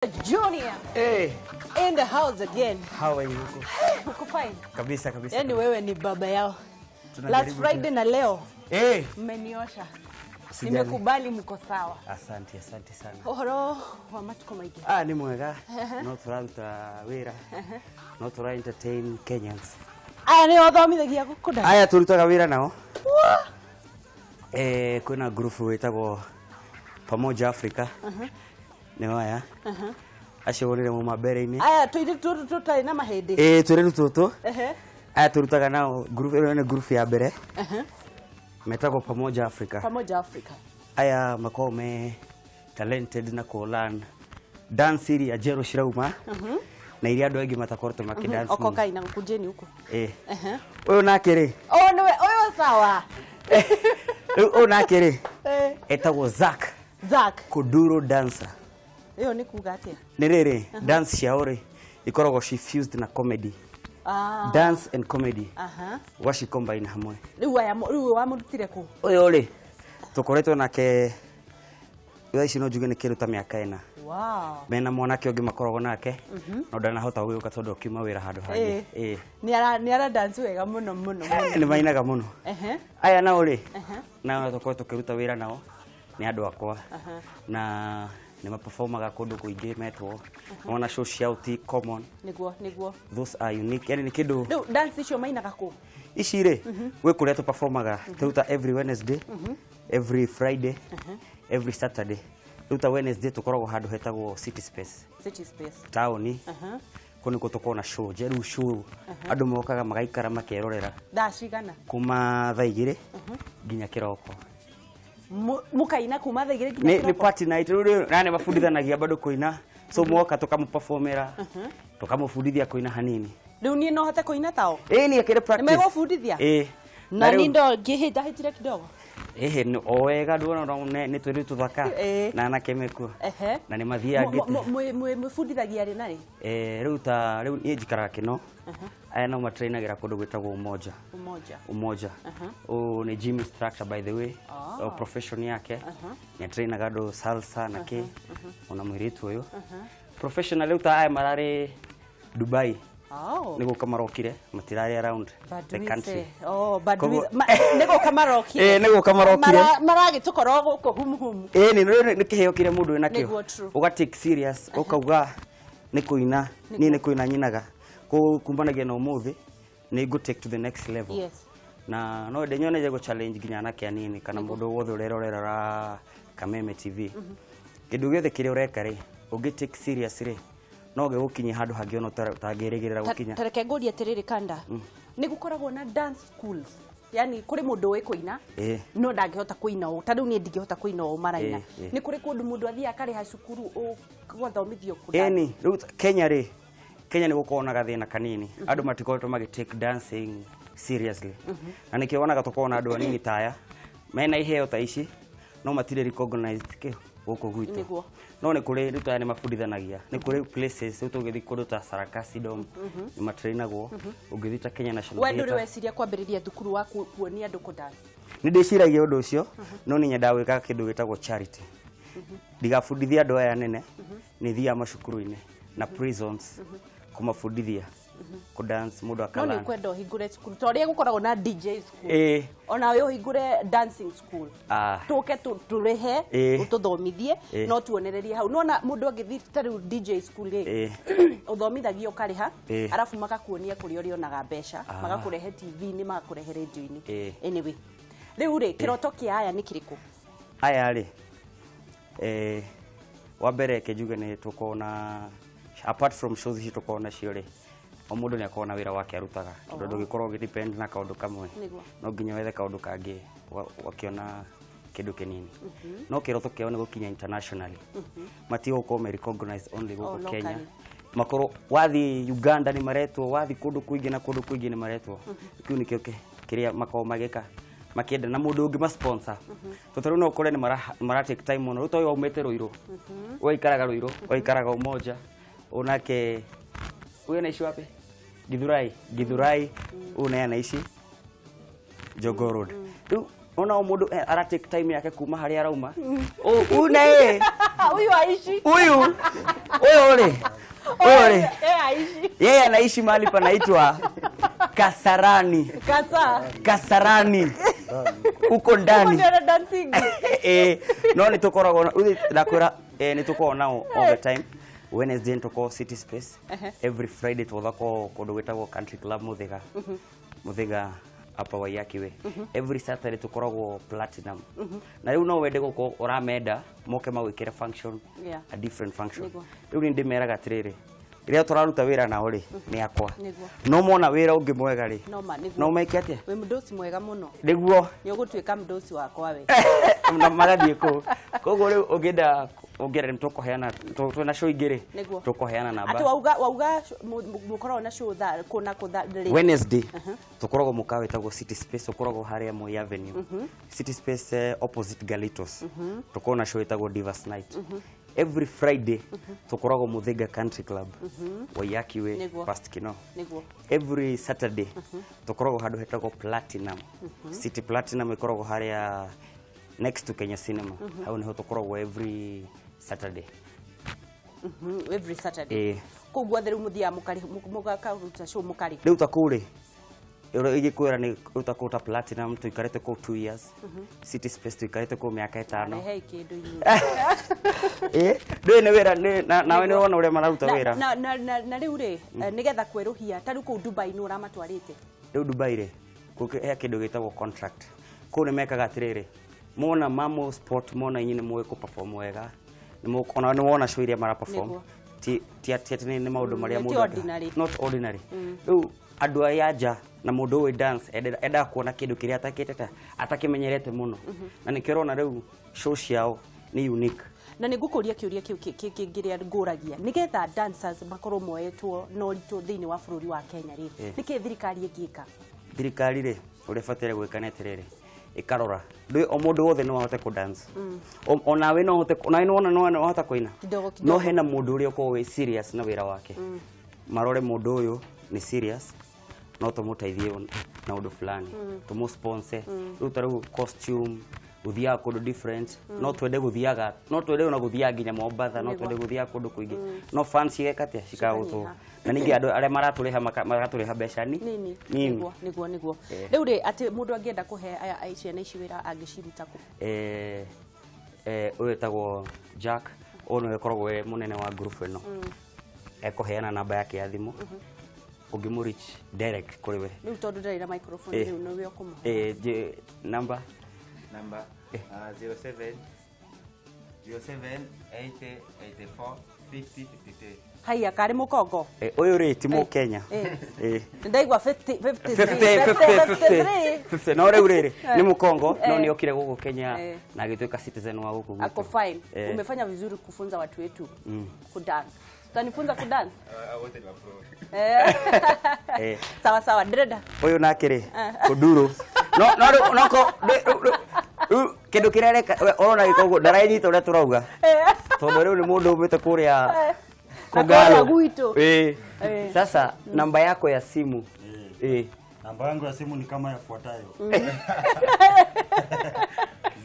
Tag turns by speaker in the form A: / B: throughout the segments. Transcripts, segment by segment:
A: Junior.
B: Hey.
A: In the house again.
B: How are you?
A: Uko fine?
B: Kabisa kabisa.
A: Yaani wewe ni baba yao. Last Friday na leo.
B: Hey.
A: Mmeniosha. Nimekubali mko sawa.
B: Asante, asante sana.
A: Ohoro wa matuko maigi.
B: Ah, ni mwega. Not ranta wira. Not to entertain Kenyans.
A: Aya ni othomithagia gukuda.
B: Aya turutaga wira nao. Eh, kuna group wetagwo Pamoja Africa. Ni waya. Acio wonire mu mambere-inĩ.
A: Aya tũirĩtu tũtũ tũtarĩ na mahĩndĩ.
B: Ĩĩ tũirĩtu tũtũ. Aya tũrutaga nao group ĩno nĩ group ya mbere. Metagwo Pamoja Africa.
A: Pamoja Africa.
B: Aya makoragwo me talented na kũ learn dance iria njerũ cirauma. Na iria andũ aingĩ matakoretwo makĩdance.
A: Okoka ina kujeni huko.
B: Ĩĩ. Ũyũ nake rĩ.
A: Oh nĩwe ũyũ sawa.
B: Ũyũ nake rĩ. Etagwo Zack.
A: Zack.
B: Kuduro dancer.
A: Iyo ni kuga atia?
B: Nĩ rĩrĩ, dance ciao rĩ ikoragwo she fused na comedy.
A: Ah.
B: Dance and comedy.
A: Aha.
B: Waci combine hamwe.
A: Rĩu aya rĩu wamũrutire kũ?
B: Ũyũ rĩ tũkoretwo nake thaa ici no njuge nĩ kĩndũ ta mĩaka 4.
A: Wow.
B: Mena mwanake ũngĩ makoragwo nake no ndanahota gũgĩũka tondũ akiuma wĩra handũ hangĩ.
A: Ĩĩ. Nĩ ara dance wega mũno mũno mũno.
B: Nĩ mainaga mũno. Aya nao rĩ nao tũkoretwo tũkĩruta wĩra nao nĩ andũ akwa. Na nĩ maperformaga kũndũ kũingĩ metwo. Wona show ciao ti common.
A: Nĩguo nĩguo.
B: Those are unique. Yani nĩ kĩndũ.
A: Rĩu dance icio mainaga kũ?
B: Ici rĩ gwĩ kũrĩa tũperformaga. Tũruta every Wednesday, every Friday, every Saturday. Rĩu ta Wednesday tũkoragwo handũ hetagwo City Space.
A: City Space.
B: Taũni. Kũu nĩkuo tũkoragwo na show njerũ show. Andũ mokaga magaikara makerorera.
A: Thaa cigana?
B: Kuma thaa 2 nginya kĩroko.
A: Mukaina kuma thaa 2 nginya kĩroko?
B: Nĩ party night. Rĩu na nĩ mabundithanagia bado kũina. So mwoka tũkamũperformera. Tũkamũbundithia kũina hanini.
A: Rĩu niĩ no hote kũina tao?
B: Ĩĩ niĩ akĩrĩ practice.
A: Nĩ megũbundithia?
B: Ĩĩ.
A: Na niĩ ndo ngĩhĩtahĩtire kidogo.
B: Ĩhĩ o wega nduona nĩ tũirĩtu tũthaka na anake mekuo. Na nĩ mathiaga ngĩte.
A: Mwĩbundithagia rĩ na rĩ?
B: Rĩu ta rĩu niĩ njikaraga Kĩno. Aya nao matrainagĩra kũndũ gwĩtagwo Umoja.
A: Umoja.
B: Umoja. Ũyũ nĩ gym instructor by the way. O profession yake. Nĩ atrainaga andũ salsa na kĩ. Ona mũirĩtu ũyũ. Professional rĩu ta aya mararĩ Dubai. Nĩ gũka marokire, matirarĩ around the country.
A: Oh, but nĩ gũka marokire.
B: Ĩĩ nĩ gũka marokire.
A: Maragĩtũkorwo gũkũ humu humu.
B: Ĩĩ nĩ kĩheo kĩrĩa mũndũ wĩ nakĩo. Ũga take serious, ũkauga nĩ kũina, niĩ nĩ kũina nyinaga. Kumbanagia na ũmũthĩ nĩ ngũ take to the next level.
A: Yes.
B: Na no ndĩnyone gũ challenge nginya anake anini kana mũndũ wothe ũrerorera Kameme TV. Kĩndũ gĩothe kĩrĩa ũreka rĩ, ũngĩ take serious rĩ, no gĩgũkinyie handũ hangĩ ona ũtangĩrĩgĩrĩra gũkinya.
A: Ta reke ngũrie atĩrĩrĩ Kanda. Nĩ gũkoragwo na dance schools. Yani kũrĩ mũndũ ũĩ kũina no ndangĩhota kũina ũũ. Ta rĩu niĩ ndingĩhota kũina ũũ maraina. Nĩ kũrĩ kũndũ mũndũ athiaga akarĩha cukuru ũgathomithio kũ dance.
B: Ĩni, rĩu Kenya rĩ, Kenya nĩ gũkoragwo na gathĩna kanini. Andũ matikoretwo magĩ take dancing seriously. Na nĩkĩo wonaga tũkoragwo na andũ anini ta aya mena iheo ta ici no matirĩ recognized kĩ gũkũ gwitũ. No nĩ kũrĩ rĩu ta aya nĩ mabundithanagia. Nĩ kũrĩ places rĩu tũngĩthiĩ kũndũ ta Sarakasi Dome nĩ matrainagwo. Ũngĩthiĩ ta Kenya National
A: Theatre.
B: We
A: ndũrĩ weciria kwambĩrĩria thukuru wa kuonia andũ kũ dance?
B: Nĩ ndĩciragia ũndũ ũcio no nĩ nyendaga gwĩka kĩndũ gĩtagwo charity. Ndigabundithia andũ aya nene, nĩ thiaga macukuru-inĩ na prisons kũmabundithia kũ dance mũndũ akalearn.
A: No nĩ ũkwenda ũhingũre cukuru ta ũrĩa gũkoragwo na DJ school.
B: Ĩĩ.
A: Ona we ũhingũre dancing school. Tũke tũrĩhe ũtũthomithie no tuonererie hau. Nĩwona mũndũ angĩthiĩ ta rĩu DJ school rĩ, ũthomithagio ũkarĩha arabu magakuonia kũrĩa ũrĩonaga mbeca, magakũrehe TV-inĩ, magakũrehe radio-inĩ. Anyway, rĩu rĩ kĩroto kĩa aya nĩ kĩrĩkũ?
B: Aya rĩ wa mbere reke njuge nĩ tũkoragwo na apart from shows ici tũkoragwo nacio rĩ, o mũndũ nĩ akoragwo na wĩra wake arutaga tondũ ndũngĩkorwo ũgĩ depend na kaũndũ kamwe. No nginya wethe kaũndũ kangĩ ũgakĩona kĩndũ kĩnini. No kĩroto kĩao nĩ gũkinya internationally. Matigũkorwo me recognized only gũkũ Kenya. Makorwo wathiĩ Uganda nĩ maretwo, wathiĩ kũndũ kũingĩ na kũndũ kũingĩ nĩ maretwo. Kĩu nĩkĩo kĩrĩa makoragwo magĩka makĩenda na mũndũ ũngĩ ma sponsor. Tondũ rĩu no ũkore nĩ mara take time mũno. Rĩu ta ũyũ aumĩte Ruiru. Ũyũ aikaraga Ruiru, ũyũ aikaraga Umoja. Ũyũ nake ũyũ anaishi wapi? Githurai, Githurai, ũyũ naye anaishi Jogoo Road. Rĩu ona o mũndũ ara take time yake kuma harĩa arauma. Ũyũ naye
A: Huyu aishi.
B: Huyu rĩ. Huyu rĩ.
A: Yeye aishi.
B: Yeye anaishi mahali panaitwa Kasarani. Kasarani. Uko ndani.
A: Huko dancing.
B: No nĩ tũkoragwo ndakwĩra nĩ tũkoragwo nao all the time. Wednesday nĩ City Space. Every Friday tũthako kũndũ gwĩtagwo Country Club Muthiga. Muthiga hapa Waiyaki Way. Every Saturday tũkoragwo Platinum. Na rĩu no wende gũkorwo ũramenda moke magwĩkĩre function, a different function. Rĩu nĩ ndĩmeraga atĩrĩrĩ, rĩrĩa tũraruta wĩra nao rĩ, nĩ akwa. No mona wĩra ũngĩ mwega rĩ, no meke atĩa?
A: Wĩ mũndũci mwega mũno.
B: Nĩguo.
A: Nĩ ũgũtuĩka mũndũci wakwa we.
B: Na magathiĩ kũu. Koguo rĩu ũngĩenda ũngĩenda tũkũheana twĩna show ingĩ rĩ, tũkũheana namba.
A: Atĩ wauga mũkoragwo na show thaa kũna kũtha rĩ?
B: Wednesday tũkoragwo mũkawa wĩtagwo City Space, ũkoragwo harĩa Moi Avenue. City Space opposite Galitos. Tũkoragwo na show ĩtagwo Divas Night. Every Friday tũkoragwo Muthiga Country Club, Waiyaki Way, past Kino. Every Saturday tũkoragwo handũ hetagwo Platinum. City Platinum ĩkoragwo harĩa next to Kenya Cinema. Hau niho tũkoragwo every Saturday.
A: Every Saturday. Koguo rĩu mũthiaga mũgakaruta show mũkarĩ.
B: Rĩu ta kũu rĩ, ingĩkwĩra nĩ rĩu ta kũu ta Platinum tũikarĩte kũu 2 years. City Space tũikarĩte kũu mĩaka 5.
A: Rehei kĩndũ inyuĩ.
B: Ndũĩ nĩ wĩra nawe nĩ ũrona ũrĩa mararuta wĩra.
A: Na rĩu rĩ, nĩgetha kwerũhia ta rĩu kũu Dubai nĩ ũramatwarĩte?
B: Rĩu Dubai rĩ, he kĩndũ gĩtagwo contract. Kũu nĩ mekaga atĩrĩrĩ, mona mamo sport, mona inyuĩ nĩ mũĩ kũ perform wega, ona nĩ wona show iria mara perform. Ti atĩ nĩ maũndũ marĩa mũndũ not ordinary. Rĩu andũ aya nja na mũndũ ũĩ dance endaga kuona kĩndũ kĩrĩa atakĩte atakĩmenyerete mũno. Na nĩkĩo ũrona rĩu show ciao nĩ unique.
A: Na nĩ ngũkũria kĩũria kĩu kĩrĩa ngũragia, nĩgetha dancers makorwo moetwo na ũritũ thĩinĩ wa bũrũri wa Kenya rĩ, nĩkĩ thirikari ĩngĩka?
B: Thirikari rĩ, ũrĩa ĩbataire gwĩka nĩ atĩrĩrĩ, ĩkarora ndũĩ o mũndũ wothe no ahote kũ dance. Onawe no ahote, onawe no wona no ahota kũina. No hena mũndũ ũrĩa ũkoragwo wĩ serious na wĩra wake. Marore mũndũ ũyũ nĩ serious, no tũmũteithie na ũndũ fulani, tũmũ sponsor. Rĩu ta rĩu costume, gũthiaga kũndũ different, no twende gũthiaga, no twende ona gũthiaga nginya Mombatha, no twende gũthiaga kũndũ kũingĩ. No fans cigeka atĩa? Cikagũtwo. Na ningĩ andũ arĩa maratũrĩha maratũrĩha mbeca nini.
A: Nĩguo, nĩguo, nĩguo. Rĩu rĩ, atĩ mũndũ angĩenda kũhe aya ciana ici wĩra angĩciruta kũ?
B: Ũyũ wĩtagwo Jack, ũyũ nĩwe ũkoragwo wĩ mũnene wa group ĩno. Ekũheana namba yake ya thimũ. Ũngĩmũ reach direct kũrĩ we.
A: Rĩu tondũ ndarĩ na microphone rĩu nĩwe ũkũmũhe.
B: Namba?
C: Number 07 07 80 84 50 53.
A: Haiya, karĩ mũkongo?
B: Ũyũ rĩ ti mũkenya.
A: Ndaigua 50 53
B: 50. No rĩu rĩrĩ nĩ mũkongo, no nĩ okire gũkũ Kenya na agĩtuĩka citizen wa gũkũ gwitũ.
A: Ako fine. Umefanya vizuri kufunza watu wetu kudance. Utanifunza kudance?
C: Wote ni wa pro.
A: Sawa sawa, ndĩrenda.
B: Ũyũ nake rĩ, Kũnduru. No no no ko kĩndũ kĩrĩa areka ũrona gĩka ũguo ndaranyita ũrĩa tũrauga. Tondũ rĩu nĩ mũndũ umĩte kũrĩa Kogalo. Sasa namba yako ya simu.
D: Namba yangu ya simu ni kama yafuatayo.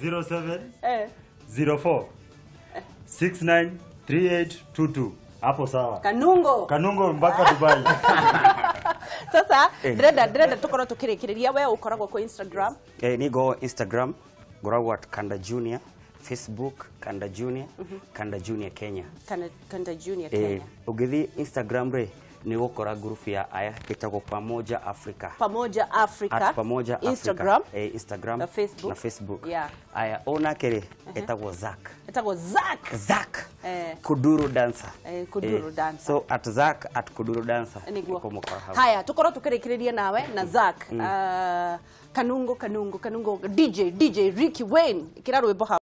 D: 07 04 69 3822. Hapo sawa.
A: Kanungo.
D: Kanungo mpaka Dubai.
A: Sasa ndĩrenda tũkorwo tũkĩrĩkĩrĩria, we ũkoragwo kwa Instagram?
B: Nigo Instagram ngoragwo at Kanda Junior, Facebook Kanda Junior, Kanda Junior Kenya.
A: Kanda Junior Kenya.
B: Ũngĩthiĩ Instagram rĩ, nĩ ũgũkora group ya aya ĩtagwo Pamoja Africa.
A: Pamoja Africa.
B: At Pamoja Africa.
A: Instagram.
B: Instagram
A: na Facebook.
B: Na Facebook.
A: Yeah.
B: Aya, onake rĩ ĩtagwo Zack.
A: Ĩtagwo Zack.
B: Zack. Kuduru dancer.
A: Kuduru dancer.
B: So at Zack at Kuduru dancer.
A: Nĩguo. Haya, tukorwo tukĩrĩkĩrĩria nawe na Zack. Kanungo Kanungo Kanungo DJ Ricky Wayne. Kĩra rwĩmbo hau.